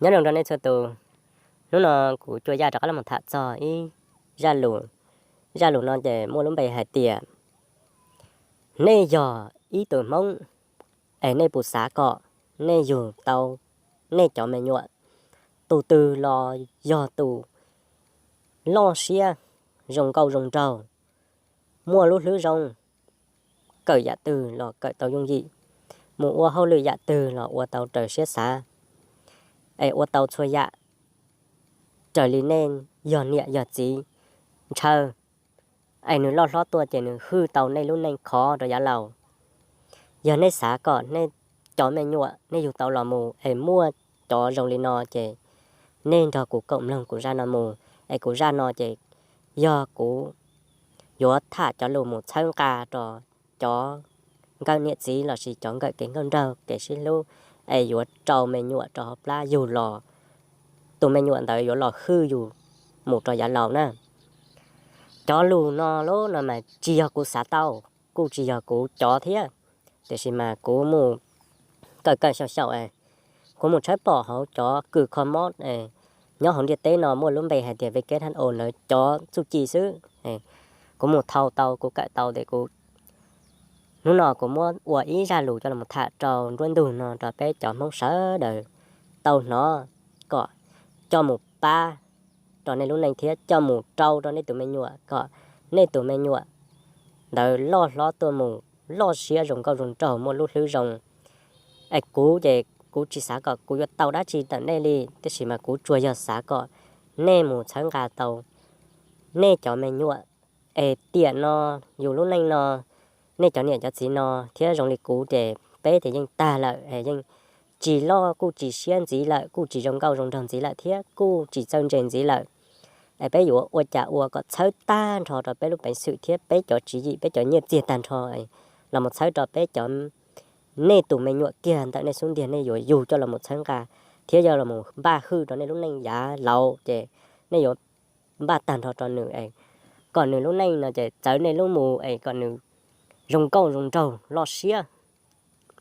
Nyob zoo rau nej txhua tus, hnub no kuv Cua Yaj rov qab los tham txog ib zaj lus. Zaj lus no ces muaj lub npe hais tias, nej yog ib tug Hmoob es nej puas xav kom nej yug tau nej cov me nyuam, tus twg los yog tus loj siab, zoo nkauj zoo nraug, muaj lub hlwb zoo, kawm yam twg los kawm tau yooj yim, mus ua hauj lwm yam twg los ua tau raws siab xav, es ua tau txhua yam raws li nej yog niam yog txiv ntshaw, es nws loj hlob tuaj ces nws hwj tau nej lub neej khov rau yav laus. Yog nej xav kom nej cov me nyuam nej yug tau los mus es muaj cov zoo li no ces nej nrog kuv koom mloog kuv zaj no mus, es kuv zaj no ces yog kuv yuav tham cov lus mus txhawb nqa rau cov nkawm niam txiv lossis cov nkawm kev nkauj nraug kev sib hlub, es yuav rau me nyuam rau hauv plab yug los, tus me nyuam ntawd yuav los hwj yus mus rau yav laus na. Cov lus no lub no mas tsis yog kuv xav tau, kuj tsis yog kuv cov thiab, tiam sis mas kuv mus kawm kawm xyaum xyaum, kuv mus tshawb pom hauv cov kws kho mob nyob hauv ntiaj teb no muaj lub npe hais tias W K H O ntawd cov txuj ci xwb. Kuv mus thau tau, kuv kawm tau tias kuv, hnub no kuv muab ua ib zaj lus coj los tham rau nruab ntug no rau peb cov Hmoob sawv daws tau hnov, kom coj mus pab rau nej lub neej thiab coj mus rau rau nej tus me nyuam kom nej tus me nyuam ntawd loj hlob tuaj mus loj siab zoo nkauj zoo nraug muaj lub hlwb zoo. Es kuv ces kuv tsis xav kom kuv yuav tau dab tsi ntawm nej li, tiam sis mas kuv tsuas yog xav kom nej mus txhawb nqa tau nej cov me nyuam. Es tiam no yus lub neej no, nej cov niam cov txiv no thiab zoo li kuv ces peb ces yeej tag lawm, yeej tsis loj kuj tsis siab ntxiv lawm, kuj tsis zoo nkauj zoo nraug ntxiv lawm thiab kuj tsis txawj ntse ntxiv lawm. Es peb yuav ua cas ua kom txhawb tag nrho rau peb lub peev xwm thiab peb cov tswv yim, peb cov nyiaj txiag tag nrho los mus txhawb rau peb cov, nej tus me nyuam kiag ntawm nej xub ntiag nej yuav yug coj los mus txhawb nqa thiab coj los mus npaj hwj rau nej lub neej yav laus ces nej yuav npaj tag nrho rau nws es kom nws lub neej no ces txawv nej lub mus es kom nws zoo nkauj zoo nraug loj siab,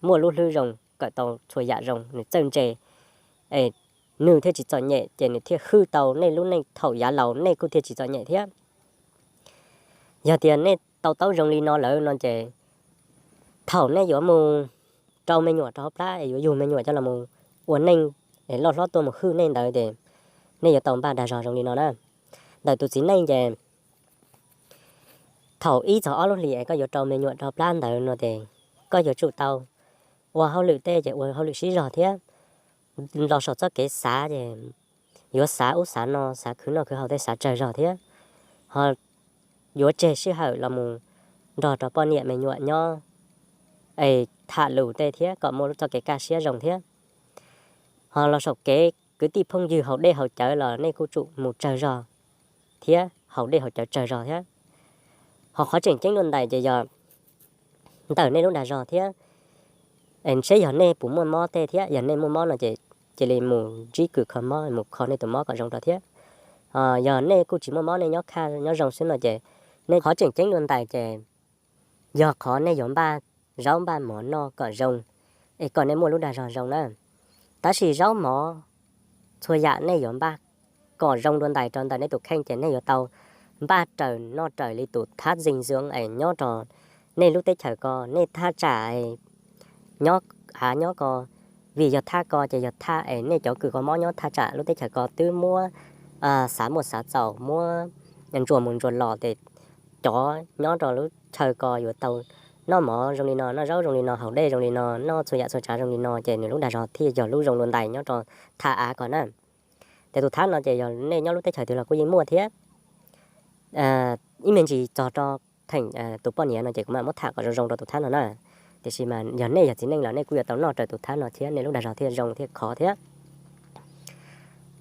muaj lub hlwb zoo, kawm tau txhua yam zoo, nws txawj ntse, es nws thiaj tsis txom nyem ces nws thiaj hwj tau nej lub neej thaum yav laus nej kuj thiaj tsis txom nyem thiab. Yog tias nej tau taub zoo li no lawm no ces thaum nej yuav mus rau me nyuam rau hauv plab es yuav yug me nyuam coj los mus ua neej es loj hlob tuaj mus hwj nej ntawd ces nej yuav tau npaj dag zog zoo li no na. Ntawm tus txiv neej ces thaum ib txog ob lub hlis es koj yuav rau me nyuam rau plab ntawd no ces koj yuav tsum tau ua hauj lwm tej ces ua hauj lwm sib zog thiab los saum txoj kev xav ces yuav xav ub xav no, xav khwv noj khwv haus tej xav tsawg zog thiab. Ho yuav tseg sij hawm los mus nrog rau poj niam me nyuam nyob es tham lus tej thiab kom muaj lub txoj kev kaj siab zoo thiab. Ho los saum kev kwv tij phooj ywg haus dej haus cawv los nej kuj tsum mus tsawg zog thiab haus dej haus cawv tsawg zog thiab. Ho qhov tseem ceeb dua ntais ces yog ntawm nej lub dag zog thiab, seb yog nej puas muaj mob tej thiab, yog nej muaj mob no ces cia li mus ntsib kws kho mob mus kho nej tus mob kom zoo rau thiab. Yog nej kuj tsis muaj mob, nej nyob khaj nyob zoo xwb no ces nej qhov tseem ceeb dua ntais ces yog qhov nej yuav npaj zaub npaj mov noj kom zoo es kom nej muaj lub dag zog zoo na. Tab sis zaub mov txhua yam nej yuav npaj kom zoo dua ntais rau ntawm nej tus kheej ces nej yuav tau npaj raws noj raws li tus thab zis zoo es nyob rau nej lub teb chaws ko, nej thaj tsam nyob av nyob ko. Vim yog thaj ko ces yog thaj es nej cov kws kho mob nyob thaj tsam lub teb chaws ko twb muab xav muaj xav txaus, muab ntsuas mus ntsuas los ces cov nyob rau lub chaw ko yuav tau noj mov zoo li no, noj zaub zoo li no, haus dej zoo li no, noj txhua yam txhua tsav zoo li no ces nws lub dag zog thiaj yog lub zoo dua ntais nyob rau thaj av ko na. Ces tus thab no ces yog nej nyob lub teb chaws twg los kuj yeej muaj thiab. Ib me ntsis txog rau theem tus poj niam no ces kuv mam muab tham kom zoo zoo rau tus thab no na. Tiam sis mas yog nej yog txiv neej los nej kuj yuav tau noj raws tus thab no thiab nej lub dag zog thiaj zoo thiaj khov thiab.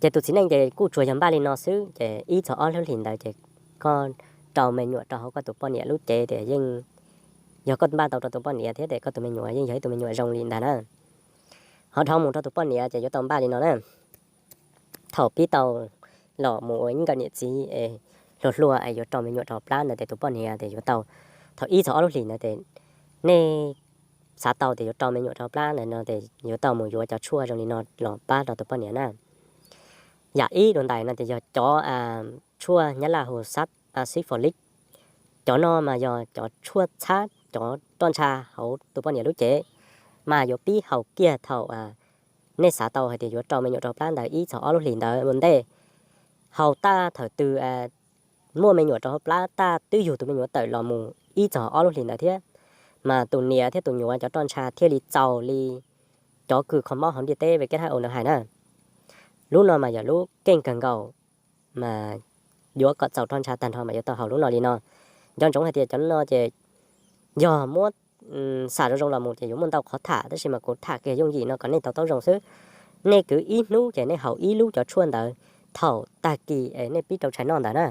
Ces tus txiv neej ces kuj tsuas yog npaj li no xwb ces ib txog ob lub hlis ntawd ces koj rau me nyuam rau hauv koj tus poj niam lub cev tias yeej, yog koj npaj tau rau tus poj niam thiab ces koj tus me nyuam yeej yog ib tug me nyuam zoo li ntag na. Ho dhau mus rau tus poj niam ces yuav tau npaj li no na. Thaum pib tau los mus ua ib nkawm niam txiv es hluas hluas es yuav rau me nyuam rau plab ntawd ces tus poj niam ces yuav tau, thaum ib txog ob lub hlis ntawd ces nej xav tau tias yuav rau me nyuam rau plab ntawd no ces yuav tau mus yuav cov tshuaj zoo li no los pab rau tus poj niam na. Yam ib dua ntais no ces yog cov tshuaj Nyab Laj hu xab xib fo lic. Cov no mas yog cov tshuaj txhab cov roj ntsha hauv tus poj niam lub cev, mas yuav pib haus kiag thaum nej xav tau hais tias yuav rau me nyuam rau hauv plab ntawd ib txog ob lub hlis ntawd ua ntej. Haus tag thaum twg muaj me nyuam rau hauv plab tag twb yug tus me nyuam tawm los mus ib txog ob lub hlis ntawd thiab, mas tus niam thiab tus nyuam cov roj ntsha thiaj li txaus li cov kws kho mob hauv ntiaj teb W H O ntawd hais na. Lub no mas yog lub keej kawg nkaus, mas yuav kom txaus roj ntsha tag nrho mas yuav tau haus lub no li no. Nco ntsoov hais tias cov no ces yog muab xam zoo zoo los mus ces yuav muaj ntau qhov tham, tab sis mas kuv tham kiag yooj yim no kom nej tau taub zoo xwb. Nej kwv ib hnub ces nej haus ib lub cov tshuaj ntawd thaum tag kis es nej pib rau tshais noj ntawd na.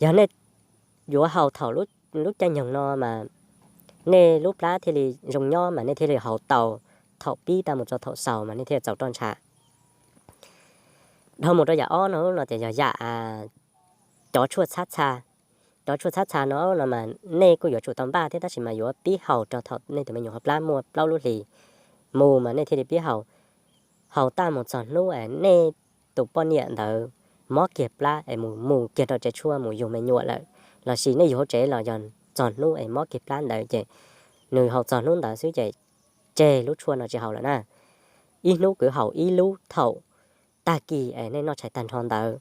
Yog nej yuav haus thaum lub caij nyoog no mas nej lub plab thiaj li zoo nyob mas nej thiaj li haus tau thaum pib tag mus txog thaum xaus mas nej thiaj txaus roj ntsha. Dhau mus rau yam ob no no ces yog yam cov tshuaj txhab txha. Cov tshuaj txhab txha no no mas nej kuj yuav tsum tau npaj thiab, tab sis mas yuav pib haus rau thaum nej tus me nyuam hauv plab muaj plaub lub hlis mus mas nej thiaj li pib haus. Haus tag mus txog hnub es nej tus poj niam ntawd mob kiag plab es mus mus kiag rau tsev tshuaj mus yug me nyuam lawm, los sis nej yug hauv tsev los yog txog hnub es mob kiag plab ntawd ces nws haus txog hnub ntawd xwb ces tseg lub tshuaj no tsis haus lawm na. Ib hnub kwv haus ib lub thaum tag kis es nej noj tshais tag nrho ntawd.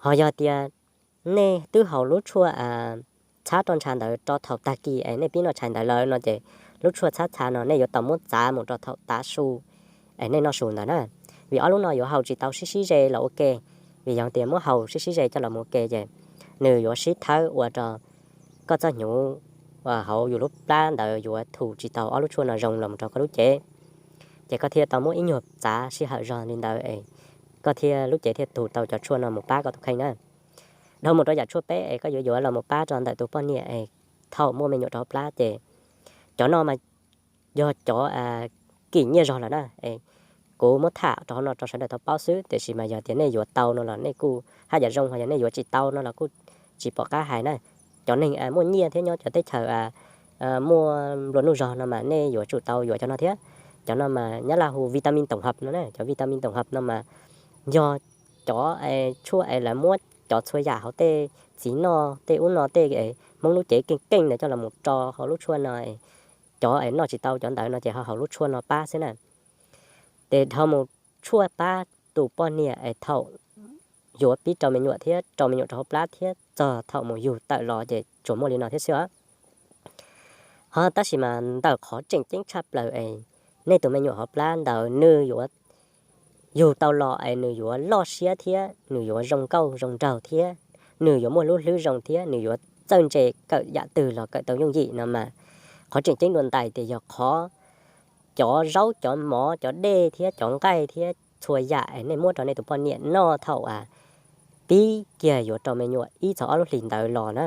Ho yog tias nej twb haus lub tshuaj txhab roj ntsha ntawd rau thaum tag kis es nej pib noj tshais ntawd lawm no ces lub tshuaj txhab txha no nej yuav tau muab txav mus rau thaum tav su es nej noj su ntawd na. Vim ob lub no yuav haus tsis tau sib sib ze los ua ke, vim yog tias muab haus sib sib ze coj los mus ua ke ces nws yuav sib thawb ua rau koj txoj hnyuv hauv yus lub plab ntawd yuav thu tsis tau ob lub tshuaj no zoo los mus rau koj lub cev. Ces koj thiaj tau muab ib nyuag txav sij hawm zog li ntawd es koj thiaj lub cev thiaj thu tau cov tshuaj no mus pab koj tus kheej na. Dhau mus rau yam tshuaj peb es koj yuav yuav los mus pab rau ntawm tus poj niam es thaum muaj me nyuam rau hauv plab ces cov no mas yog cov kim nyiaj zog lawm na. Kuv muab tham rau hauv no rau sawv daws tau paub xwb, tiam sis mas yog tias nej yuav tau no los nej kuj haj yam zoo, ho yog nej yuav tsis tau no los kuj tsis pom qab hais na. Cov neeg muaj nyiaj thiab nyob cov teb chaws muaj nplua nuj zog no mas nej yuav tsum tau yuav cov no thiab. Cov no mas Nyab Laj hu vitamin tổng hợp no na, cov vitamin tổng hợp no mas yog cov tshuaj es lawv muab cov txhua yam hauv tej txiv noj tej ub no tej Hmoob lub cev keej keej ntawd coj los mus rau hauv lub tshuaj no, cov es noj tsis tau cov ntawd no ces ho haus lub tshuaj no pab xwb na. Ces dhau mus tshuaj pab tus poj niam es thaum yuav pib rau me nyuam thiab rau me nyuam rau hauv plab thiab txog thaum mus yug tawm los ces tsuas muaj li no thiab xwb os. Ho tab sis mas ntawm qhov tseem ceeb tshaj plaws es nej tus me nyuam hauv plab ntawd nws yuav yug tau los es nws yuav loj siab thiab nws yuav zoo nkauj zoo nraug thiab nws yuav muaj lub hlwb zoo thiab nws yuav txawj ntse kawm yam twg los kawm tau yooj yim no mas qhov tseem ceeb dua ntais tias yog qhov cov zaub cov mov cov dej thiab cov nqaij thiab txhua yam es nej muab rau nej tus poj niam noj thaum pib kiag yuav rau me nyuam ib txog ob lub hlis ntawd los na.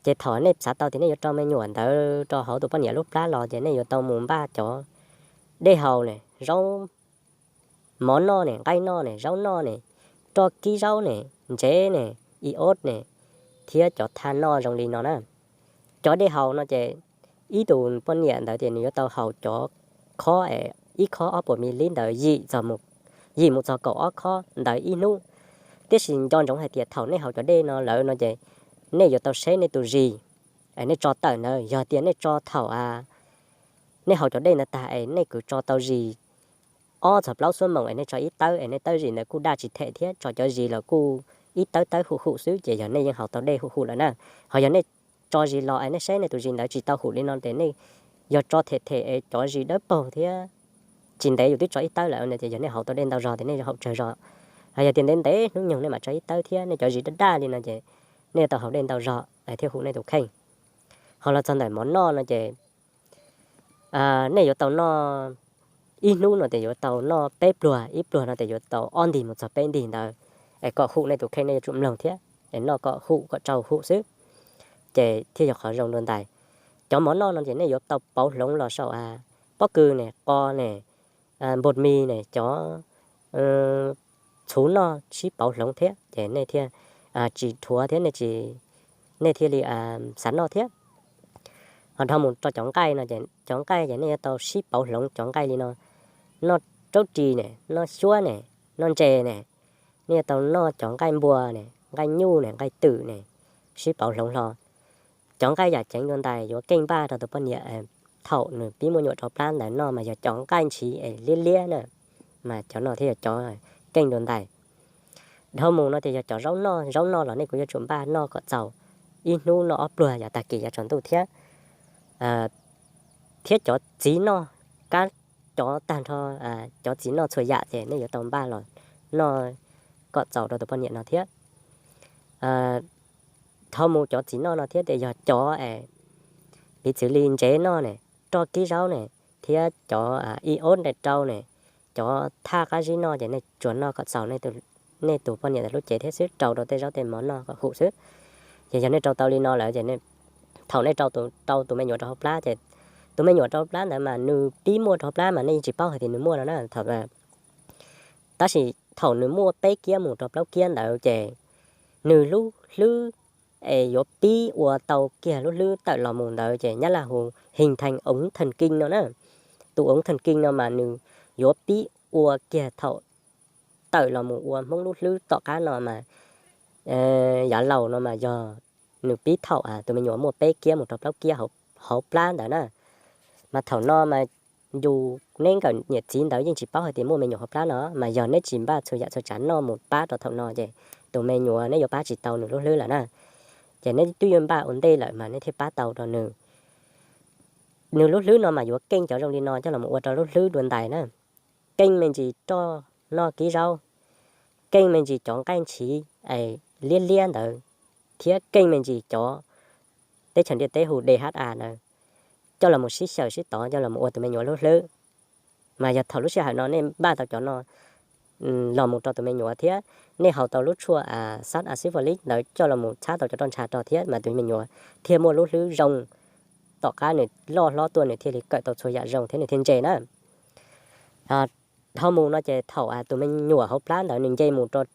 Ces thaum nej xav tau tias nej yuav rau me nyuam ntawd rau hauv tus poj niam lub plab los ces nej yuav tau mus npaj cov dej haus ne, zaub, mov noj ne, nqaij noj ne, zaub noj ne, roj kib zaub ne, ntsev ne, iot ne, thiab cov thaj noj zoo li no na. Cov dej haus no ces ib tus poj niam ntawd tias nws yuav tau haus cov khob es ib khob ob puas mil li ntawd yim mus txog kaum ob khob ntawd ib hnub. Tiam sis nco ntsoov hais tias thaum nej haus cov dej no lawm no ces nej yuav tau saib nej tus zis es nej tso tawm ntawd. Yog tias nej tso thaum nej haus cov dej ntawd tag es nej kwv tso tau zis ob txog plaub xuab moos es nej tso ib tawb es nej tawb zis ntawd kuj daj tsis them thiab tso cov zis los kuj ib tawb tawb hum hum xwb ces yog nej yeej haus tau dej hum hum lawm na. Ho yog nej tso zis los es nej saib nej tus zis ntawd tsis tau hum li no ces nej yog tso them them es cov zis dawb paug thiab tsis ntev yus twb tso ib tawb lawm no ces yog nej haus tau dej ntau zog ces nej yuav haus tsawg zog. Ho yog tias ntev ntev hnub nyoog nej mam tso ib tawb thiab nej cov zis daj daj li no ces nej yuav tau haus dej ntau zog thiaj hum nej tus kheej. Ho los txog ntawm mov noj no ces nej yuav tau noj, ib hnub no ces yuav tau noj peb pluag, ib pluag no ces yuav tau ob ntig mus txog peb ntig ntawd, es kom hum nej tus kheej nej yuav tsum mloog thiab, es noj kom hum kom tsau hum xwb, ces thiaj yog qhov zoo dua ntais. Cov mov noj no ces nej yuav tau pauv hloov los saum pob kws ne, qos ne, npos mis ne, cov txhuv noj sib pauv hloov thiab ces nej thiaj tsis dhuav thiab nej tsis, nej thiaj li xav noj thiab. Ho dhau mus rau cov nqaij no ces cov nqaij ces nej yuav tau sib pauv hloov cov nqaij li no: noj raub ris ne, noj xyuab ne, noj ntses ne, nej yuav tau noj cov nqaij npua ne, nqaij nyuj ne, nqaij twm ne, sib pauv hloov hlo. Cov nqaij yam ceev dua ntais yuav keej npaj rau tus poj niam thaum nws pib muaj nyuam rau plab ntawd noj mas yog cov nqaij ntshiv es liab liab na, mas cov no thiaj yog cov keej dua ntais. Dhau mus no tias yog cov zaub noj, zaub noj los nej kuj yuav tsum npaj noj kom txaus, ib hnub noj ob pluag yav tag kis yav tsaus ntuj thiab. Thiab cov txiv noj, kab, cov tag nrho, cov txiv noj txhua yam ces nej yuav tau npaj los noj kom txaus rau tus poj niam no thiab. Dhau mus cov txiv noj no thiab tias yog cov es piv txwv li ntsev noj ne, roj kib zaub ne, thiab cov ib ob daim rau ne, cov thaj qab zib noj ces nej tsuas noj kom txaus nej tus poj niam ntawd lub cev thiab xwb, rau rau tej zaub tej mov noj kom hum xwb. Ces yog nej rau tau li no lawm ces thaum nej rau tus me nyuam rau hauv plab ces tus me nyuam rau hauv plab ntawd mas nws pib muaj rau hauv plab mas nej yeej tsis paub hais tias nws muaj no na. Thaum tab sis thaum nws muaj peb kiab mus rau plaub kiab ntawd ces nws lub hlwb es yuav pib ua tau kiag lub hlwb tawm los mus ntawd ces Nyab Laj hu hình thành ống thần kinh no na. Tus ống thần kinh no mas nws yuav pib ua kiag thaum tawm los mus ua Hmoob lub hlwb tom qab no mas yav laus no mas yog nws pib thaum tus me nyuam muaj peb kiab mus rau plaub kiab hauv plab ntawd na. Mas thaum no mas yus neb nkawm niam txiv ntawd yeej tsis paub hais tias muaj me nyuam hauv plab no, mas yog neb tsis npaj txhua yam txhua tsav noj mus pab rau thaum no ces tus me nyuam neb yuav pab tsis tau nws lub hlwb lawm na. Ces neb twb yuav npaj ua ntej lawm mas neb thiaj pab tau rau nws. Nws lub hlwb no mas yuav keej cov zoo li no coj los ua rau lub hlwb dua ntais na. Keej me ntsis roj noj kib zaub, keej me ntsis cov nqaij ntshiv es liab liab ntawd, thiab keej me ntsis cov teb chaws ntiaj teb hu D H A ntawd, coj los sib xyaw sib tov coj los ua tus me nyuam lub hlwb. Mas yog thaum lub sij hawm no nej npaj tau cov no los mus rau tus me nyuam thiab nej haus tau lub tshuaj xab a xib fo lib ntawd coj los txhab tau cov roj ntsha rau thiab mas tus me nyuam thiaj muaj lub hlwb zoo, tom qab nws loj hlob tuaj nws thiaj li kawm tau txhua yam zoo thiab nws thiaj ntse na. Dhau mus no ces thaum tus me nyuam hauv plab ntawd nws nce mus rau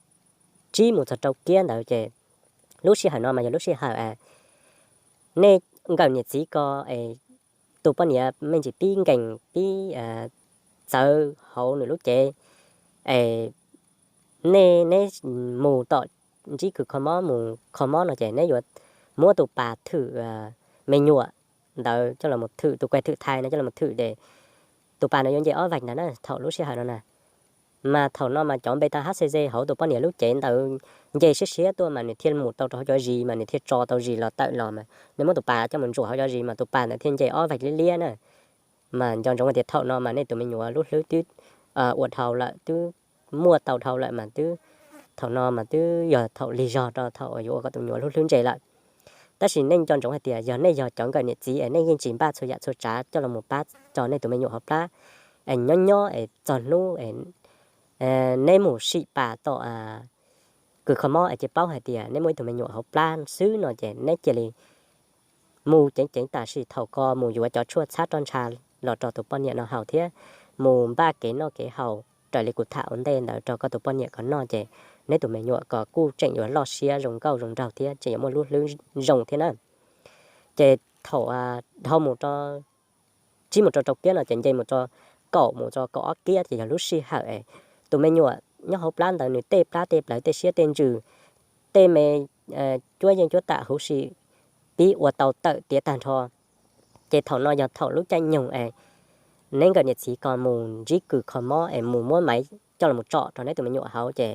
tsib mus txog rau kiab ntawd ces lub sij hawm no mas yog lub sij hawm nej nkawm niam txiv ko es tus poj niam me ntsis pib nkees pib txawv hauv nws lub cev es nej neb mus tom ntsib kws kho mob mus kho mob no ces neb yuav muab tus pas thwm me nyuam ntawd coj los thwm, tus kuaj thwm thai no coj los thwm ces tus pas no yuav nce ob vais ntawd na thaum lub sij hawm no na. Mas thaum no mas cov npe tag H C Z hauv tus poj niam lub cev ntawd nce siab siab tuaj mas nws thiaj mus tau rau hauv cov zis mas nws thiaj tso tau zis los tawm los mas nej muab tus pas coj mus ntsuam hauv cov zis mas tus pas ntawd thiaj nce ob vais liab liab na. Mas nco ntsoov tias thaum no mas nej tus me nyuam lub hlwb twb ua dhau lawm, twb muaj tau dhau lawm mas twb, thaum no mas twb yog thaum lig zog rau thaum yuav ua kom tus me nyuam lub hlwb ntse lawm. Tab sis nej nco ntsoov hais tias yog nej yog cov nkawm niam txiv es nej yeej tsis npaj txhua yam txhua tsav coj los mus pab rau nej tus me nyuam hauv plab es nyob nyob es txog hnub neb mus sim pas tom kws kho mob es cia paub hais tias neb muaj ib tug me nyuam hauv plab xwb no ces neb cia li mus ceev ceev tam sim thaum ko mus yuav cov tshuaj txhab roj ntsha los rau tus poj niam no haus thiab mus npaj kev noj kev haus raws li kuv tham ua ntej ntawd rau koj tus poj niam kom noj ces neb tus me nyuam ko kuj tseem yuav loj siab zoo nkauj zoo nraug thiab tseem yuav muaj lub hlwb zoo thiab na. Ces thaum dhau mus rau tsib mus rau rau kiab no ces nce mus rau kaum mus rau kaum ob kiab ces yog lub sij hawm es tus me nyuam nyob hauv plab ntawd nws tej plab tej plawv tej siab tej ntsws tej me cuab yeej cuab tam huv si pib ua tau tawm tiav tag nrho. Ces thaum no yog thaum lub caij nyoog es neb nkawm niam txiv ko mus ntsib kws kho mob es mus muab maiv coj los tsom rau neb tus me nyuam hauv ces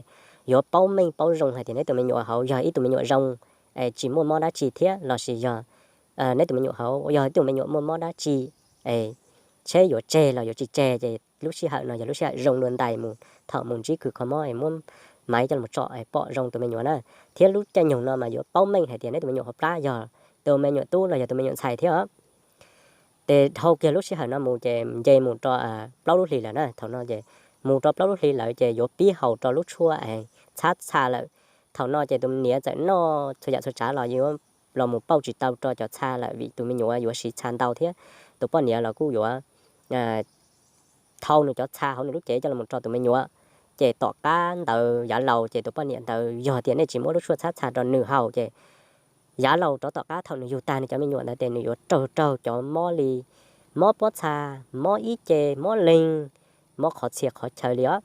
yuav paub meej paub zoo hais tias neb tus me nyuam hauv yog ib tug me nyuam zoo es tsis muaj mob dab tsi thiab lossis yog neb tus me nyuam hauv yog ib tug me nyuam muaj mob dab tsi es tsheb yuav tseg los yuav tsis tseg ces lub sij hawm no yog lub sij hawm zoo dua ntais mus thaum mus ntsib kws kho mob es muab maiv coj los tsom es pom zoo tus me nyuam na. Thiab lub caij nyoog no mas yuav paub meej hais tias neb tus me nyuam hauv plab yog tus me nyuam tub los yog tus me nyuam ntxhais thiab os. Ces dhau kiag lub sij hawm no mus ces nce mus rau plaub lub hlis lawm na. Thaum no ces mus rau plaub lub hlis lawm ces yuav pib haus rau lub tshuaj es txhab txha lawm. Thaum no ces tus niam txawm noj txhua yam txhua tsav los yuav los mus pauj tsis tau rau cov txha lawm vim tus me nyuam yuav siv txha ntau thiab tus poj niam los kuj yuav thau nws cov txha hauv nws lub cev coj los rau tus me nyuam. Ces tom qab ntawd yav laus ces tus poj niam ntawd yog tias nej tsis muab lub tshuaj txhab txha rau nws haus ces yav laus rov tom qab thaum nws yug tag nws cov me nyuam ntawd ces nws yuav raug raug cov mob li mob pob txha, mob ib ce, mob leeg, mob qhov txhia qhov chaw li os.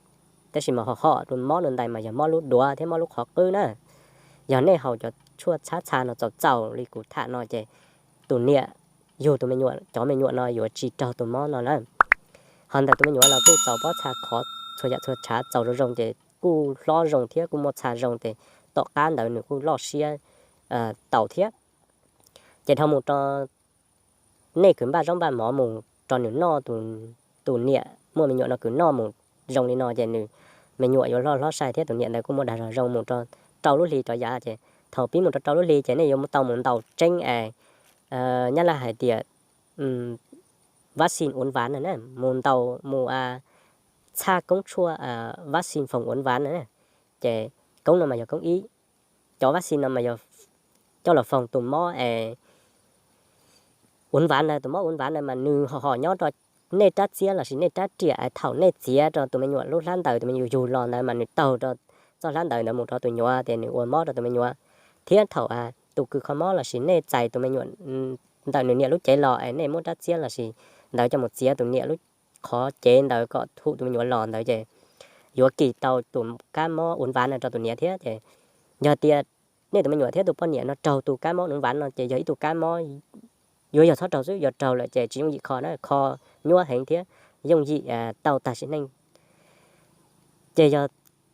Tab sis mas ho hom tus mob dua ntais mas yog mob lub duav thiab mob lub qhov qwb na. Yog nej haus cov tshuaj txhab txha no txaus txaus li kuv tham no ces tus niam yug tus me nyuam, cov me nyuam no yuav tsis raug tus mob no na. Ho ntawm tus me nyuam los kuj txaus pob txha khov txhua yam txhua tsav txaus zoo zoo ces kuj hlob zoo thiab kuj muaj txha zoo ces tom qab ntawd nws kuj loj siab tau thiab. Ces dhau mus rau nej kwv npaj zaub npaj mov mus rau nws noj, tus niam muaj me nyuam no kwv noj mus zoo li no ces nws me nyuam yuav loj hlob sai thiab tus niam ntawd kuj muaj dag zog zoo mus rau rau lub hli rov yav ces thaum pib mus rau rau lub hli ces nej yuav tau mus ntaus tseeb es nyab laj hais tias vaccine uốn ván no na, mus ntaus mus txhaj koob tshuaj vaccine phòng uốn ván no na. Ces koob no mas yog koob ib, cov vaccine no mas yog coj los phòng tus mob es uốn ván na, tus mob uốn ván na mas nws ho ho nyob rau nej rab txiab lossis nej rab riam es thaum nej txiav rau tus me nyuam lub hlab ntaws, tus me nyuam yug los ntawd mas nws taug rau txoj hlab ntaws ntawd mus rau tus nyuam ces nws ua mob rau tus me nyuam. Thiab thaum tus kws kho mob lossis nej txais tus me nyuam ntawm nws niam lub cev los es nej muab rab txiab lossis ntawd coj mus txiav tus niam lub qhov cev ntawd kom hum tus me nyuam los ntawd ces yuav kis tau tus kab mob uốn ván no rau tus niam thiab. Ces yog tias nej tus me nyuam thiab tus poj niam no raug tus kab mob uốn ván no ces yog ib tug kab mob yuav yog txhob raug xwb, yog raug lawm ces tsis yooj yim kho na, kho nyuaj heev thiab yooj yim tau tag sim neej. Ces yog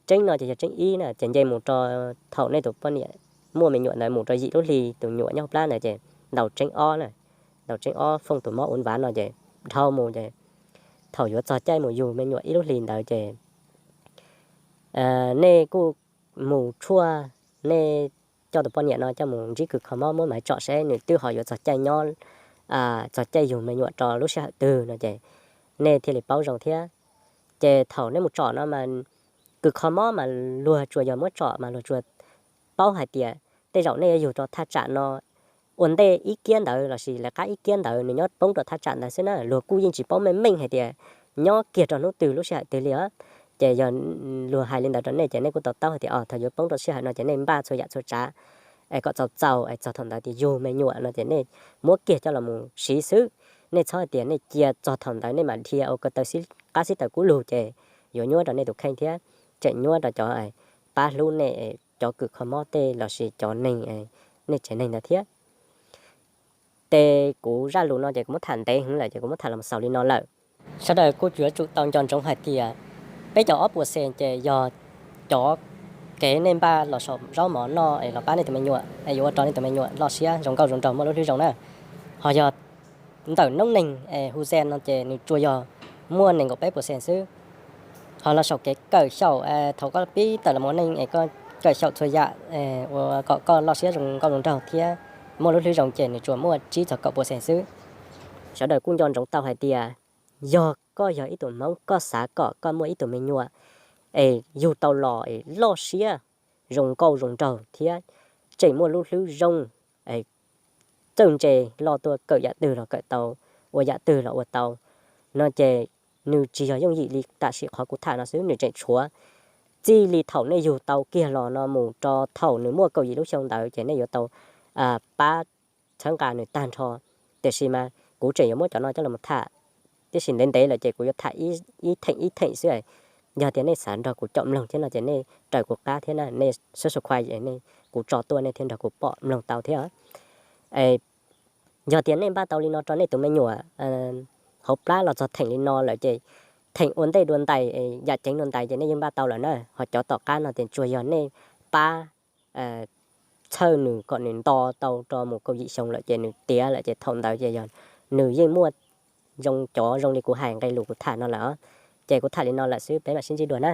tseeb no ces yog tseeb ib na, ces nce mus rau thaum nej tus poj niam muaj me nyuam ntawd mus rau yim lub hli tus nyuam nyob hauv plab ntawd ces ntaus tseeb ob na, ntaus tseeb ob phòng tus mob uốn ván no ces dhau mus ces thaum yuav txog caij mus yug me nyuam ib lub hli ntawd ces nej kuj mus tshuaj, nej coj tus poj niam no coj mus ntsib kws kho mob muab maiv tsom seb nws twb ho yuav txog caij nyob, txog caij yug me nyuam rau lub sij hawm twg no ces nej thiaj li paub zoo thiab. Ces thaum nej mus tsom no mas kws kho mob mas luag tsuas yog muab tsom mas luag tsuas paub hais tias tej zaum nej yuav yug rau thaj tsam no ua ntej ib kiab ntawd lossis lawv qab ib kiab ntawd nws nyob poob rau thaj tsam ntawd xwb na, luag kuj yeej tsis paub meej meej hais tias nyob kiag rau hnub twg lub sij hawm twg li os. Ces yog luag hais li ntawd rau nej ces nej kuj to taub hais tias o thaum yuav poob rau sij hawm no ces nej npaj txhua yam txhua tsav es kom txaus txaus es txog thaum ntawd tias yug me nyuam no ces nej muab kiag coj los mus siv xwb. Nej txhob hais tias nej cia txog thaum ntawd nej mam dhia ua ko taw qab xib taws kub lug ces yuav nyuaj rau nej tus kheej thiab tseem nyuaj rau cov pab hlub nej cov kws kho mob tej lossis cov neeg, nej tsev neeg ntawd thiab. Ces kuv zaj lus no ces kuv muab tham ntev heev lawm ces kuv muab tham los xaus li no lawm. Sawv daws kuj yuav tsum tau nco ntsoov hais tias peb cov ob puas xees ces yog cov kev nej npaj los saum zaub mov noj es los pab nej tus me nyuam es yuav ua rau nej tus me nyuam loj siab zoo nkauj zoo nraug muaj lub hlwb zoo na. Ho yog ntawm noob neeg es hu xees no ces nws tsuas yog muaj nees nkaum peb puas xees xwb. Ho los saum kev kawm xyaum thaum koj pib tawm los ua neej es koj kawm xyaum txhua yam ua kom koj loj siab zoo nkauj zoo nraug thiab muaj lub hlwb zoo ces nws tsuas muaj tsib txog kaum puas xees xwb. Sawv daws kuj nco ntsoov tau hais tias yog koj yog ib tug Hmoob koj xav kom koj muaj ib tug me nyuam es yug tau los es loj siab zoo nkauj zoo nraug thiab tseem muaj lub hlwb zoo, txawj ntse, loj tuaj kawm yam twg los kawm tau, ua yam twg los ua tau no ces nws tsis yog yooj yim li tam sim qhov kuv tham no xwb, nws tseem tshuav txij li thaum nej yug tau kiag los no mus rau thaum nws muaj kaum yim lub xyoo ntawd ces nej yuav tau pab txhawb nqa nws tag nrho. Tiam sis mas kuv tseem yuav muab cov no coj los tham, tiam sis ntev ntev lawm ces kuv yuav tham ib theem ib theem xwb. Yog tias nej xav nrog kuv caum mloog thiab no ces nej raws kuv qab thiab na, nej subscribe es kuv tso tuaj nej thiaj nrog kuv pom mloog tau thiab. Yog tias nej npaj tau li no rau nej tus me nyuam hauv plab los txog theem li no lawm ces theem ua ntej dua ntais, yam ceev dua ntais ces nej yeej npaj tau lawm na. Ho cov tom qab no ces tsuas yog nej pab txhawj nws kom nws nto tau rau mus kaum yim xyoo lawm ces nws tiav lawm ces thaum ntawd ces yog nws yeej muaj zoo cov zoo li kuv hais nqe lus kuv tham no lawm. Ces kuv tham li no lawm xwb, peb mam sib ntsib dua na.